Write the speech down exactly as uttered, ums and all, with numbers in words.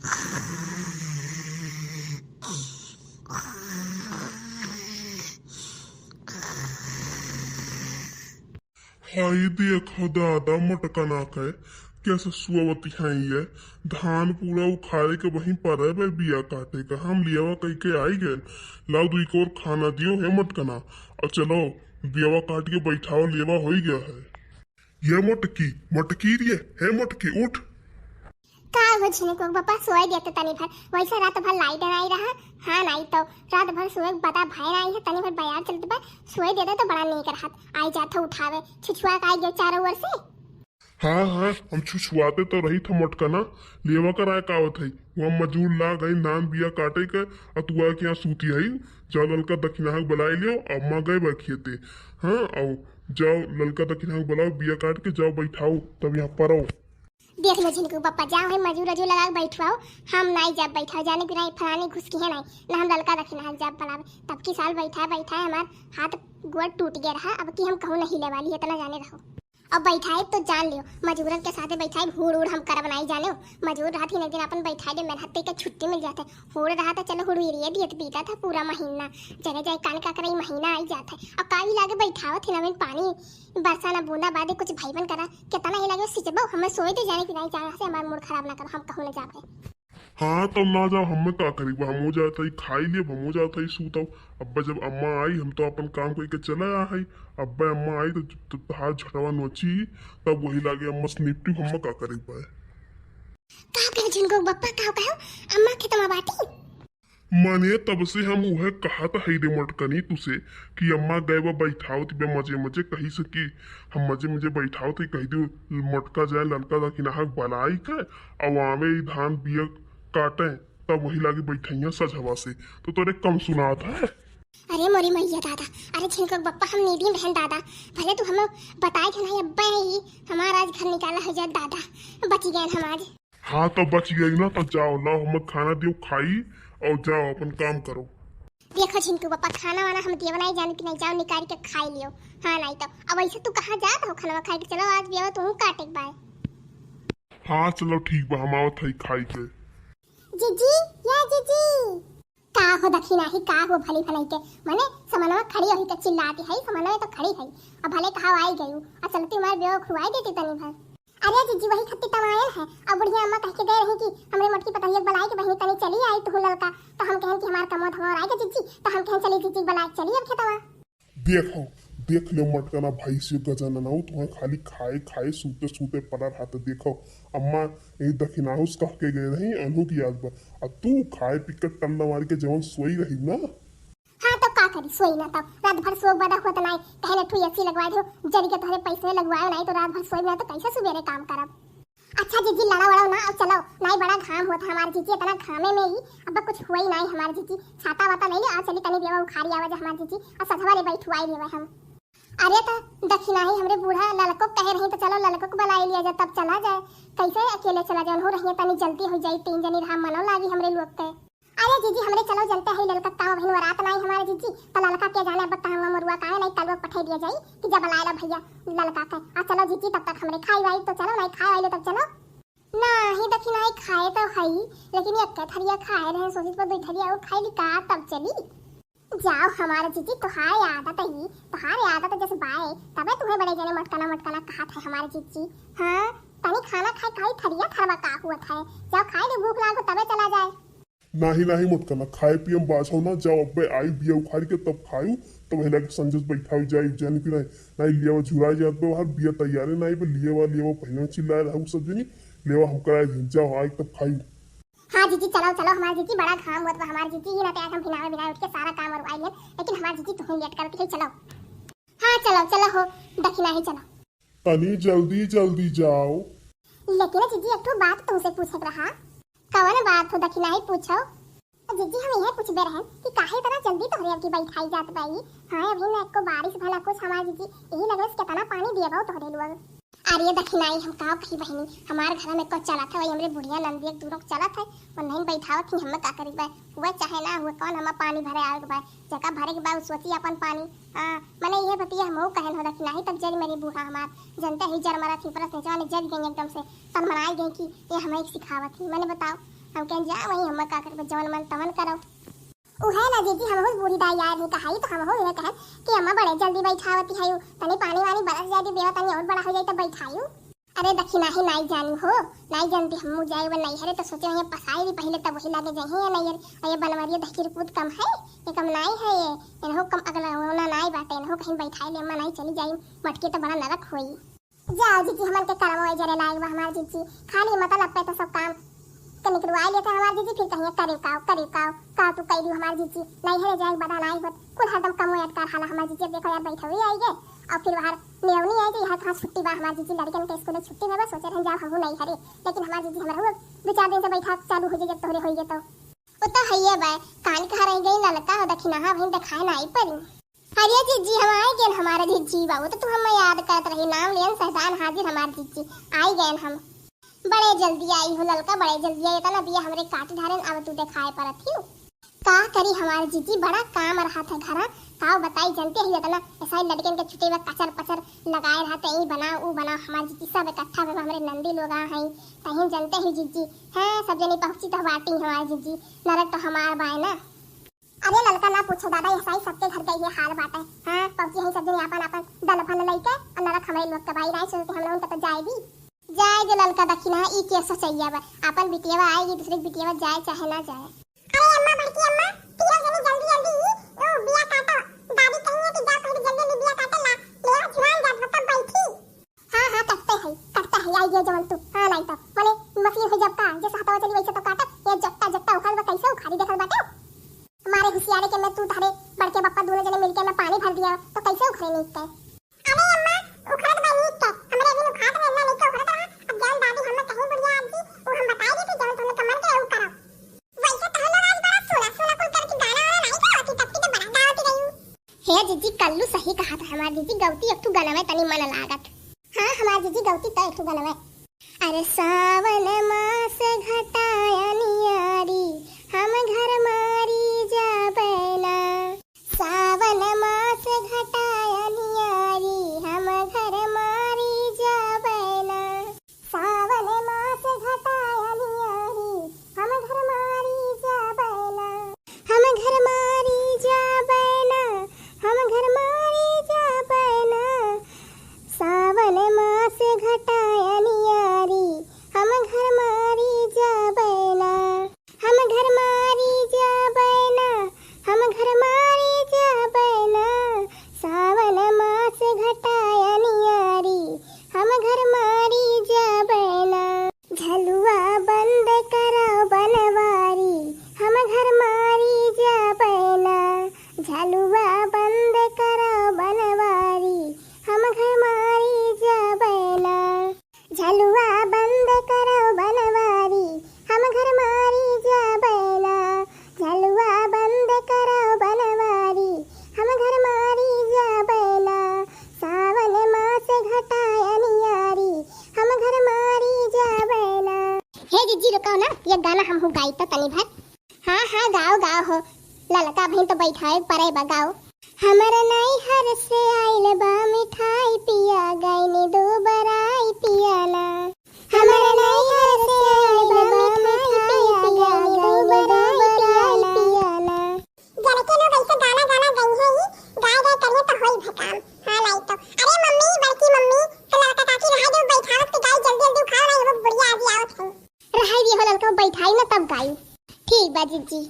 हई देखो दादा, मोटकना के कैसे सुअवती हैं ये। धान पूरा उखाड़े के वहीं पर है बे, बिया काटे का। हम लियावा कह के आई गए, लाओ दुई कोर खाना दियो है मोटकना, और चलो बियावा काट के बैठाओ, लेवा हो गया है। ये मोटकी, मोटकी रे, हे मोटकी, उठ। का हो झिनकू बप्पा, सोए देते तनी भर, वैसे रात भर लाइट नाई रहा। हाँ, नाई तो रात भर सोए बदा भय नाई है, तनी भर बयार चलत बा, सोए देते तो बड़ा नीक रहत। आई जात हो उठावे, छुछुआ के आई गए चारों ओर से। हाँ, हाँ, हम छुछुआते तो रही था मोटकना, लेवा कराए का आवत है। वहाँ मजूर ला गई धान बिया काटे के, और तू आके यहाँ सूती है। जाओ ललका दखिनाहक बुलाई लियो, अम्मा गए बा खेते। हाँ, आओ, जाओ ललका दखिनाहक बुलाओ, बिया काट के जाओ बैठाओ, तब यहाँ पर आओ। देख लो झिनकू बप्पा, जाओ है मजूर अजूर लगा के बैठवाओ, हम नाई जाब बैठाओ, जाने बिना फलानी घुस की है नाई, ना हम ललका दखिनाहक जाब बुलावे। तब की साल बैठा बैठा हमार हाथ गोड़ टूट गया रहा, अब की हम कहूँ नहीं ले वाली, इतना जाने रहो। अब बैठाए तो जान लियो, मजूरन के साथे बैठाए हुड़ उड़ हम करब नाई जाने। मजूर रहत ही एक दिन अपन बैठाए दे, मेहनत के छुट्टी मिल जाते। हुड़ रहा था, चलो हुड़ुइरिये दियत बीता था पूरा महीना। चले जाए कान का करे, ई महीना आई जात है। अब का ही लागे बैठावत ही ना, बिन पानी बरसा ना बूंदा बादे कुछ भाईबन करा। कितना ही लागे सिचबो, हमें सोए दे जाने की नाई जाने से हमार मूड खराब ना करो, हम कहूँ ना जाबे। हाँ, तब ना जाओ, हमें का करी बा, हमो जात हई खाई लेब, हमो जात हई सूतब। अब्बा जब अम्मा आई, हम तो अपन काम करके चला आ हई। अब्बा अम्मा आई तो, तो तहार झटवा नोची, तब वही लागे अम्मा से निपटी, हमें का करी बा। का कहे झिनकू बप्पा, का कहे? अम्मा खेतमा बाटी? मने तब से हम उहे कहत हई रे मोटकनी तुसे कि अम्मा गए बा बैठावत बे मजे मजे, कही से कि हम मजे मजे बैठावत हई, कही दे मोटका जाए ललका दखिनाहक बलाई के, अब आवे ई धान बिया काटे, तब वही लागे बैठैया सजवा से, तो तोरे कम सुनात है। अरे मोरी मैया दादा, अरे झिनकू बप्पा, हम नींदी में रहन दादा, भले तू हमें बताए के नहीं, अब्बे ही हमार आज घर निकाला हो जाए दादा, बची गए हम आज। हाँ, तो बच गई ना, तो जाओ, लाओ, हमें खाना दियो, खाई, और जाओ, अपन काम करो। देखो झिनकू बप्पा, खाना वाना हम दियो नहीं, जाने कि नहीं, जाओ, निकाल के खाई लियो। हाँ, नहीं तो अब ऐसे तू कहाँ जात हो खाना खाए के? चलो, आज भी आओ, तू काटे के बाय। हाँ, चलो, ठीक बा, हम आवत हई खाई के। जीजी, या जीजी। का हो दखिनाही, का हो भली भलाई के? मने समनवा खड़ी होई के चिल्लाती है, समनवा तो खड़ी है। अब भले कहा आई गई, और चलती हमारे बेवा खुआई देती तनी भर। अरे जीजी, वही खत्ती तमायल है। अब बुढ़िया अम्मा कह के गए रही कि हमरे मोटकी पतोहिया के बुलाए के बहिनी तनी चली आई तू ललका, तो हम कहन कि हमार कमवा धमवा आए के जीजी, तो हम कहन चली जीजी बुलाए के चली अब खेतवा। देखो, देख ले मोटकना भाई से गजानन, तुम्हें खाली खाए खाए सूते सूते पड़ा रहता। देखो अम्मा, ये दखिनाहुस कह के गए रही, अनहु की याद बा। आ तू खाए पी के टल्ला मार के जवन सोई रही ना, हाँ, तो का करी, सोई ना तब। रात भर सोग बदा होत नाई, कहे ना ठू एसी लगवा दो, जरी के तोहरे पैसे लगवाए नाई, तो रात भर सोई ना, तो कैसे सुबेरे काम करब? अच्छा जीजी, लड़ा वड़ाओ ना, अब चलो, नाई बड़ा घाम होत है हमार जीजी, इतना घामे में ही अब कुछ हुआ ही नाई हमार जीजी। छाता वाता ले ले, आ चली तनी बेवा उखारी आवा जा हमार जीजी, और सधवा ले बैठुआई लेवे हम। अरे तो दखिनाही हमरे बूढ़ा ललको कहे रही, तो चलो ललको को बुलाई लिया जाए, तब चला जाए। कैसे अकेले चला जाए, हो रही है, तनी जल्दी हो जाए, तीन जनी रहा, मनो लागी हमरे लोग के। अरे जीजी, हमरे चलो जलते है ललका, का बहिन वरात नाई हमारे जीजी, तो ललका के जाने अब कहाँ हुआ मरुआ, काहे नाई कलवा पठे दिया जाई कि जब लाए ला भैया ललका के। आ चलो जीजी, तब तक हमरे खाई वाई तो चलो, नाई खाए वाले तब चलो। नाही दखिनाही, खाए तो हई, लेकिन एक थरिया खाए रहे, सोचित पर दो थरिया और खाई ली का, तब चली। जाओ हमारे जीजी, तोहार आदत ही, तोहार आदत जैसे बाए, तबे तुम्हें बड़े जने मटकना मटकना कहा था हमारे जीजी। हाँ, तनी खाना खाए खाई थरिया थरवा का हुआ था, जाओ खाए ले, भूख लागो तबे चला जाए। नाही, नाही मोटकना, खाए पिए में बाझो ना, जाओ अब्बे आई बिया उखाड़ के तब खायू, तब हिला के संजस बैठाऊ जाई, जानी कि नाही, नाही लियावा झुराई जात बे बाहर, बिया तैयारे नाही बे, लियावा, लियावा पहले में चिल्लाए रहू सब जनी, लेवा हम कराए दिन, जाओ आई तब खायू। हाँ जीजी, चलो, चलो, हमार जीजी बड़ा घाम होत बा, हमार जीजी ही ना तैयार, हम बिना, बिना उठ के सारा काम और आई लेन, लेकिन हमार जीजी तुम लेट करके चलो। हाँ चलो, चलो हो, दखिनाही चलो। तनी जल्दी, जल्दी जाओ। लेकिन जीजी, एक ठो बात तुमसे पूछे के रहा। कवन बात हो दखिनाही, पूछो। जीजी, हम यह पूछबे रहन कि काहे इतना जल्दी तोहरे अब की बैठाई जात बाई? हाँ, अभी ना एको बारिश भला कुछ हमार जीजी, यही लगल से कितना पानी दिए बाऊ तोहरे लोग। अरे दखिनाही, हम का कही बहिनी, हमार घर में को चलत है, वही हमरे बुढ़िया नंदी एक दूनों चलत है, वो नहीं बैठावत ही, हम का करी बा, हुआ चाहे ना हुआ, कौन हमार पानी भरे आवे के बा, जका भरे के बा, उ सोची अपन पानी। आ, मने ये बतिया हमहू कहन हो दखिनाही, तब जर मेरी बूढ़ा हमार, जनते ही जर मरत ही, परस नहीं जाने जर गई एकदम से, तन मनाई गई कि ये हमें एक सिखावत ही। मने बताओ, हम कहेन जा वही, हम का करबे, जवन मन तवन करो। उहे ना जीजी, हमहू बूढ़ी दाई आए रही कहाई, तो हमहू इहे कहन कि अम्मा बड़े जल्दी बैठावती है, तनी पानी वानी बरस जाए दी, बेवा तनी और बड़ा हो जाए तो बैठायू। अरे दखिनाही नाई जानी हो, नाई जानती, हमहू जाए वो नैहरे तो सोचे वहीं पसाई दी पहले, तब वही लागे जही है नैहर। और ये बनवरिया दहिकिरपूत कम है, ये कम नाई है, ये इनहो कम अगला होना नाई बाटे, इनहो कहीं बैठाई ले अम्मा, नाई चली जाई मटके तो बड़ा नरक होई। जाओ जीजी, हमन के करम वही जरे लायक बा हमार जीजी, खाली मतलब पे तो सब काम के निकलवाई लेते हमार जीजी, फिर कहिए करियो काव, करियो काव, का तू कह दियो हमार जीजी, नैहरे जाए बदा नाई होत, कुल हरदम कमो याद कर हाला हमार जीजी। अब देखो यार, बैठे हुई आई गए और फिर बाहर मेवनी आई गई, यहाँ कहाँ छुट्टी बा हमार जीजी, लड़कन के स्कूल छुट्टी बा, सोचे रहन जाओ हमहू नैहरे, लेकिन हमार जीजी हमारा हुआ दो चार दिन से बैठा चालू हो जाए जब तोहरे होइए तो। वो तो हइये बा, कान कहाँ रह गई ललका हो, दखिनाहा वहीं देखाए नाई परी। अरे जीजी, हम आई गए हमारा जीजी बाबू, तो तू हम याद करत रही, नाम लेन सहजान हाजिर हमार जीजी, आई गए हम। बड़े जल्दी आई हो ललका, बड़े जल्दी आई, इतना बिया हमरे काट धारन, अब तू देखाए परत ही। का करी हमार जीजी, बड़ा काम रहत है घरा, का बताई, जानते ही इतना ऐसा ही लड़कन के छुट्टी में कचर पचर लगाए रहते, ई बनाओ, ऊ बनाओ, हमार जीजी सब इकट्ठा में हमरे नंदी लोग आ हैं, तहीं जानते ही जीजी, हाँ, सब जनी पहुँची तो बाटी हमार जीजी, नरक तो हमार बाय ना। अरे ललका ना पूछो दादा, ये साई सबके घर के ये हाल बाटे। हाँ, पहुँची हैं सब जनी आपन आपन दल फल लइके, और नरक हमरे लोग के बाई, नाई सोचते हम लोगन के तो जाए दी। जाए दे ललका दखिना, ई के सोचैया बा, आपन बिटियावा आएगी, दूसरे के बिटियावा जाए चाहे ना जाए। अरे अम्मा, बड़की अम्मा, पियो जनी जल्दी जल्दी ई, ओ बिया काटो, दादी कही है कि जाओ पहले जल्दी जल्दी बिया काटे ला, ले आ जुआन जात बा तब बैठी। हाँ, हाँ, कटते है, कटता है, आई गया जवन तू। हाँ, नाई तो, मने मशीन हो जब का, जैसे हथवा चली वैसे तो काटत, ये जट्टा, जट्टा उखाड़ बा, कैसे उखाड़ी देखल बाटे? मारे हुसियारे के मैं तू तारे बड़के बप्पा दोनों जने मिलके मैं पानी भर दिया, तो कैसे उखड़े नीक के? अरे अम्मा, उखड़त बा नीक के, हमरे दिन उखात में इतना नीक के उखड़त रहा, अब जौन दादी हमें कहीं बुढ़िया आजी, वो हम बताई दी थी, जौन तुमने कमर के ऊ करो। वैसे तो हम लोग आज बड़ा सोला, सोला कुल करके गाना वाना नहीं गावत ही, तब की तो बड़ा गावत ही गई। हे जीजी, कल्लू सही कहा था हमार जीजी, गौती एक ठू गाना में तनी मन लागत। हाँ, हमार जीजी गौती तो एक ठू गाना में। अरे सावन मास घटा अनियारी, हम घर मारी जाबे ना। सावन मास घटा अनियारी, हम घर मारी जाबे ना। सावन मास घटा अनियारी, हम घर मारी जाबे ना। हम घर मारी जाबे ना, हम घर मारी जाबे ना। सावन मास घटा अनियारी, हम घर मारी जाबे ना। हम घर मारी जाबे ना, हम घर मारी जाबे ना। सावन मास घटा अनियारी, हम घर मारी जाबे ना। झलुआ बंद करो बनवारी, हम घर मारी जाबे ना। झलुआ बंद करो बनवारी, हम घर मारी जाबे ना। झलुआ बंद करो बनवारी, हम घर मारी जाबे ना। झलुआ बंद करो बनवारी, हम घर मारी जाबे ना। सावन मास घटा अनियारी, हम घर मारी जाबे ना। हे जीजी रुको ना, ये गाना हमहू गाई तो तनी भर। हाँ, हाँ, गाओ, गाओ हो। ललका बहिन तो बैठाए परे बा, गाओ। हमर नैहर से आइल बा मिठाई पिया, गइनी दो बराई पिया ना। हमर नैहर से आइल बा मिठाई पिया, गइनी दो बराई पिया ना। जनके लोग ऐसे गाना, गाना गई है, ई गाय गाय करिए तो होई भकाम। हाँ, लाई तो। अरे मम्मी, बड़की मम्मी, तो ललका काकी रहाई दो, बैठावत के गाई, जल्दी जल्दी उखाओ ना, ये बुढ़िया आजी आवत है। रहाई दिए हो ललका, बैठाई ना तब गाई। ठीक बा जीजी।